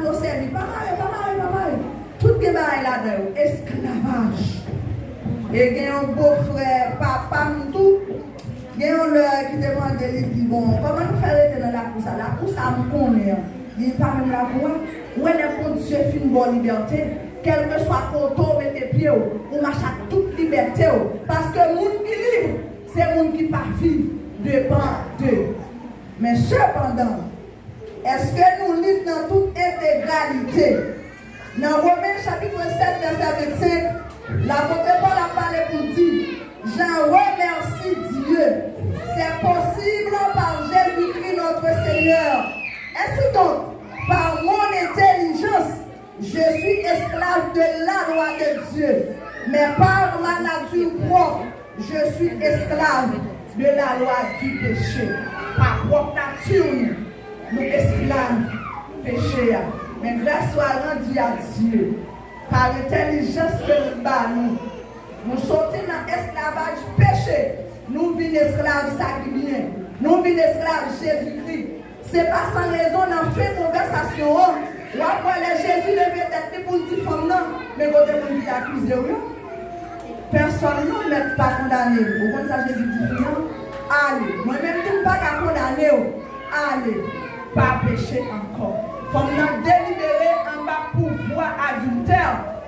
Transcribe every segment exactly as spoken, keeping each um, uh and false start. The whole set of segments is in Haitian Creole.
yo sèvi. Pa mare, pa mare, pa mare. Tout gen bagay ladan yo. Esklavaj. E gen yon bofrè papa m tou. Gen yon lè ki te mande, li di, "Bon, kòman nou fè rete nan lakou sa? Lakou sa m konnen an, li pa menm lakou a." Ou wè, lè Bondye fin ba w libète, kèlkeswa kote w mete pye w, ou mache ak tout libète w. Paske moun ki lib, se moun ki pa viv depann de. Men sepandan, èske nou lib nan tout entegralite? Nan Women chapit sèt, vèsè vennsenk, lapot Pòl ap pale pou l di, "J'en remercie Dieu. C'est possible par Jésus-Christ notre Seigneur. Ainsi donc, par mon intelligence, je suis esclave de la loi de Dieu, mais par ma nature propre, je suis esclave de la loi du péché." Pa pwòp nati nou, nou esklav peche a. Men gras swa randi a Dye. Pa entèlijans ke l ba nou, nou soti nan esklavaj peche, nou vin esklav sa ki byen. Nou vin esklav Jezikri. Se pa san rezon nan fen konvèsasyon an, w ap wè lè Jezi leve tèt li pou l di fanm nan, "Men kote moun ki te akize w yo?" Pèsòn non mèt pa kondane l. Ou konn sa Jezi di fi an? Ale. Mwen menm tou m pa ka kondane w. Ale. Pa peche ankò. Fanm nan delibere anba pouvwa adiltè.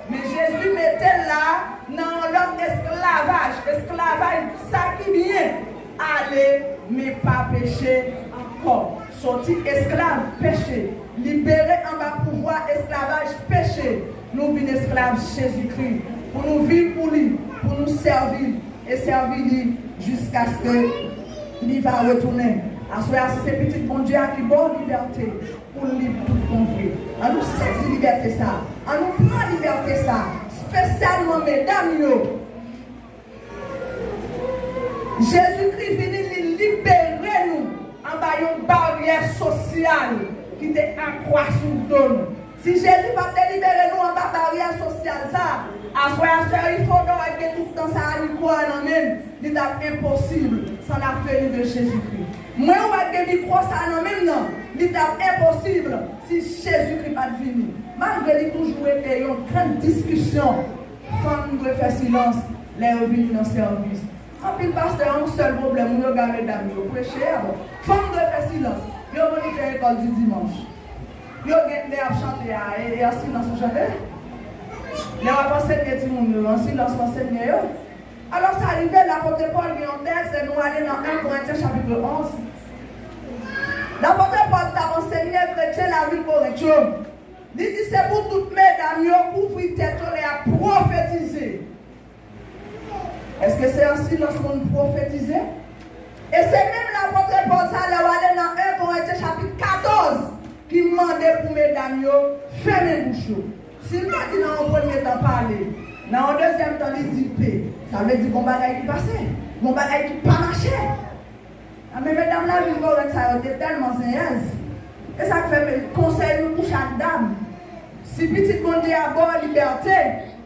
Men Jezi mete l la nan yon lòt esklavaj. Esklavaj sa ki byen. Ale, men pa peche ankò. Soti esklav peche, libere anba pouvwa esklavaj peche, nou vin esklav Jezikri. Pou nou viv pou li, pou nou sèvi l, e sèvi li jiskaske li va retounen. Aswè a, si se Pitit Bondye a ki ba w libète, pou l lib tout bon vre. An nou sezi libète sa a. An nou pran libète sa a. Espesyalman medam yo. Jezikri vini, li libere nou anba yon baryè sosyal ki te akwa sou do nou. Si Jezi pa t te libere nou anba baryè sosyal sa a, aswè a, sè Ifodo a gen tout tan sa a mikwo a nan men l, li t ap enposib san la venue de Jésus-Christ. Mwen ou wè gen mikwo sa a nan men m nan, li t ap enposib si Jezikri pa t vini. Malgre li toujou rete yon grann diskisyon, fanm dwe fè silans lè yo vini nan sèvis. Anpil pastè, yon sèl pwoblèm, moun yo gade medam yo preche a, bon. Fanm dwe fè silans. Yo vini fè lekòl di dimanch. Yo gen lè y ap chante a, e, e an silans ou chante? Lè w ap ansenye timoun yo, an silans w ansenye yo. Alò sa rive, lapot Pòl gen yon tèks, e nou ale nan en Korentyen chapit onz. Lapot Pòl t ap ansenye kretyen lavil Korent yo. Li di se pou tout medam yo kouvri tèt yo lè y ap pwofetize. Èske se an silans moun pwofetize? E se menm lapot Pòl sa, lè w ale nan en Korentyen chapit katòz, ki mande pou medam yo fèmen bouch yo. Si l pa di nan yon premye tan pale, nan yon dezyèm tan li di pe, sa vle di gon bagay ki pase, gon bagay ki pa mache. A, men medam lavil Korent sa yo te tèlman zenyèz. E sa k fè, men konsèy nou kouche ak dam. Si Pitit Bondye a ba w libète,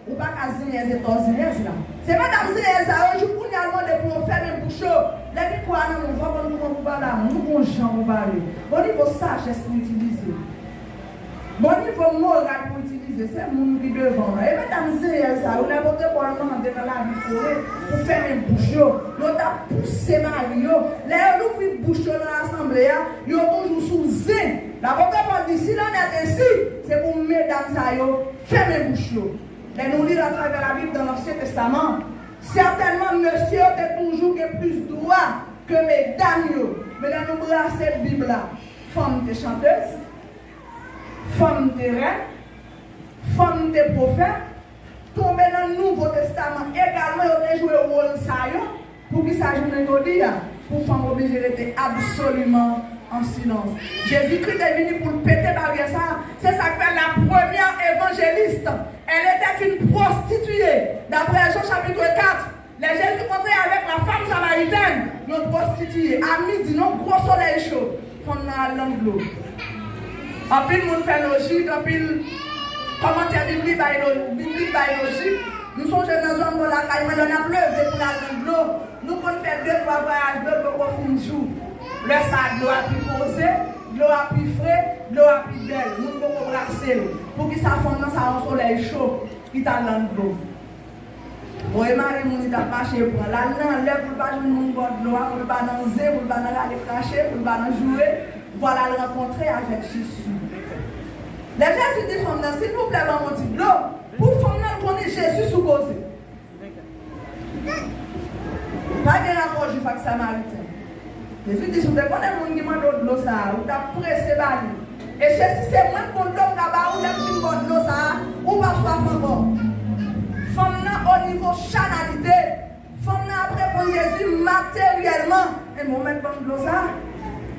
ou pa ka zenyèz etan w zenyèz la. Se medam zenyèz sa yo, jouk kounye a l mande pou yo fèmen bouch yo. Lè mikwo a nan men w, fò w konn kouman pou pale a moun, ou gon jan pou pale. Bon nivo sajès pou itilize. Bon nivo moral pou itilize, se moun ki devan w lan. E medam zenyèz sa yo, lapot Pòl mande nan lavil Korent pou fèmen bouch yo. Yo t ap pouse mari yo. Lè yo louvri bouch yo nan asanble a, yo toujou sou zen. Lapot Pòl di, s'il en est ainsi, se pou medam sa yo fèmen bouch yo. Lè nou li atravè Labib nan Ansyen Testaman, sètènman, mesye yo te toujou gen plis dwa ke medam yo. Men lè nou brase Bib la, fanm te chantèz, fanm te rèn, fanm te pwofèt, tonbe nan Nouvo Testaman egalman, yo te jwe wòl sa yo. Poukisa jounen jodi a, pou fanm oblije rete absoliman an silans? Jezikri te vini pou l pete baryè sa a. Se sa k fè la première évangéliste, elle était une prostituée. D'après Jean chapitre quatre, lè Jezi kontre avèk la femme samaritaine, yon pwostitiye, a midi, nan gwo solèy cho, fanm nan al nan dlo. Anpil moun fè lojik, anpil kòmantè biblik bay lo-, biblik bay lojik. Nou sonje nan zòn bò lakay mwen, lè n ap leve pou n al nan dlo, nou konn fè de, twa vwayaj dlo, dlo poko fin jou. Lè sa a, dlo a pi poze, Dlo a pi fre, dlo a pi bèl. Moun poko brase l. Poukisa fanm nan sa yon solèy cho ki t al nan dlo? Bon, e mari moun li t ap mache pran l al nan lè pou l pa jwenn moun bò dlo a, pou l pa nan zen, pou l pa nan rale krache, pou l pa nan joure. Vwala l rankontre avèk Jezi. Lè Jezi di fanm nan, silvouplè, ban m yon ti dlo, pou fanm nan konnen Jezi sou koze. Pa gen rapò Jwif ak Samariten. Jezi di, si w te konnen moun ki mande w dlo sa a, ou t ap prese ba li. E se si se mwen k bon dlo m ta ba ou, lè m fin ba w dlo sa a, ou p ap swaf ankò. Fanm nan o nivo chanalite, fanm nan ap reponn Jezi materyèlman. E mwen, ou mèt ban m dlo sa a?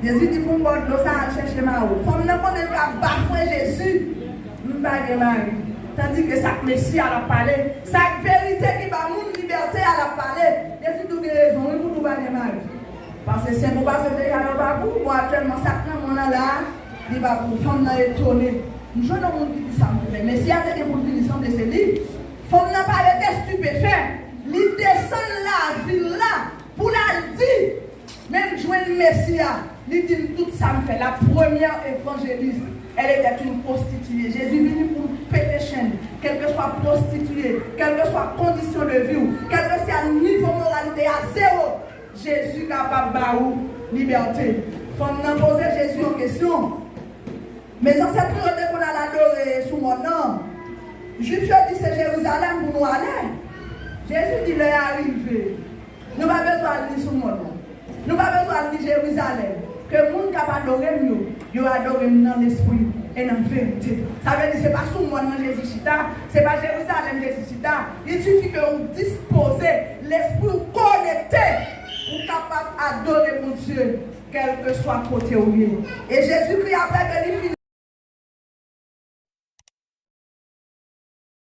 Jezi di pou m ba w dlo sa a, al chèche mari w. Fanm nan konnen l ka bafwe Jezi. M pa gen mari. Tandike sa k Mesi a l ap pale, sa k verite ki ba moun libète a l ap pale. Jezi di w gen rezon wi pou di w pa gen mari. Paske senk ou pase deja yo pa pou ou. Bon, aktyèlman sa k nan men w nan la a, li pa pou ou. Fanm nan etone. M jwenn yon moun ki di sa m te fè. Mesi a te gen pou l vini sanble se li. Fanm nan pa rete estipefè. Li desann lavil la pou l al di, men m jwenn Mesi a. Li di m tout sa m fè. La première évangéliste, elle était une prostituée. Jezi vini pou l pete chenn. Kèlkeswa pwostitiye, kèlkeswa kondisyon de vi w, kèlkeswa nivo moralite a zewo, Jezi kapab ba ou libète. Fanm nan poze Jezi yon kesyon. Men zansèt nou yo te konn al adore sou mòn nan. Jwif yo di se Jerizalèm pou nou ale. Jezi di lè a rive. Nou pa bezwen al ni sou mòn nan. Nou pa bezwen al ni Jerizalèm. Ke moun k ap adore m yo, yo adore m nan lespri e nan verite. Sa vle di se pa sou mòn nan Jezi chita, se pa Jerizalèm Jezi chita. Il suffit ke ou dispoze, lespri w konekte, ou kapab adore Bondye kèlkeswa kote ou ye. E Jezikri, apre ke li fin